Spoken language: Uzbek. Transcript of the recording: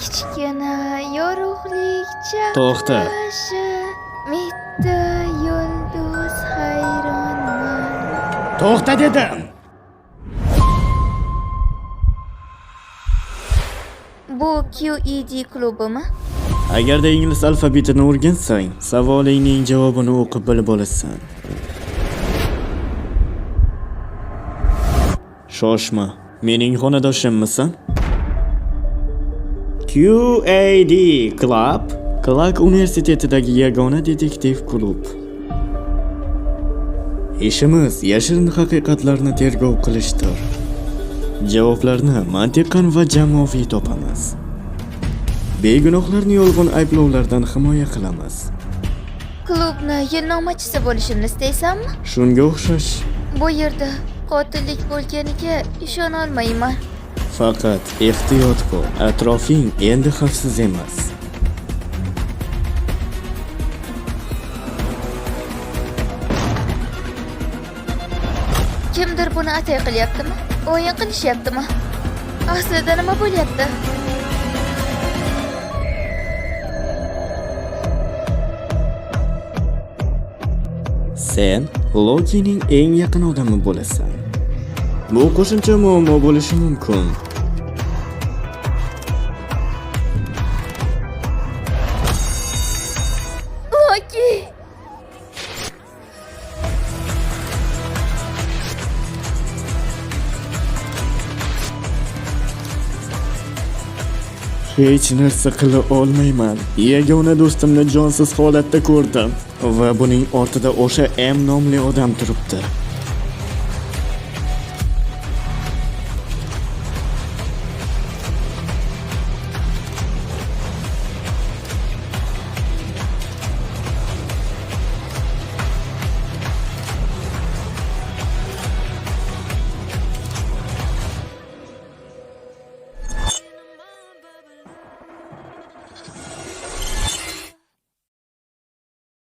Kichkina yorug'lik To'xta. chaqnashi, mitti yulduz hayronman. To'xta dedim. Bu QED klubimi? Agarda ingliz alfabetini o'rgansang, savolingning javobini o'qib bilib olasan. Shoshma, mening xonadoshimmisan? QAD Club, Clark universitetidagi yagona detektiv klub. Ishimiz yashirin haqiqatlarni tergov qilishdir. Javoblarni mantiqan va jamoaviy topamiz. Begunohlarni yolg'on ayblovlardan himoya qilamiz. Klubni yilnomachisi bo'lishimni istaysanmi? Shunga o'xshash. Bu yerda qotillik bo'lganiga ishona olmayman. Faqat ehtiyot bo'l. Atrofing endi xavfsiz emas. Kimdir buni atay qilyaptimi? O'yin qilishyaptimi? Aslida nima bo'lyapti? Sen Lokining eng yaqin odami bo'lasan. Bu qo'shimcha muammo bo'lishi mumkin. Loki! Hech narsa qila olmayman. Yagona do'stimni jonsiz holatda ko'rdim va buning ortida o'sha M nomli odam turibdi.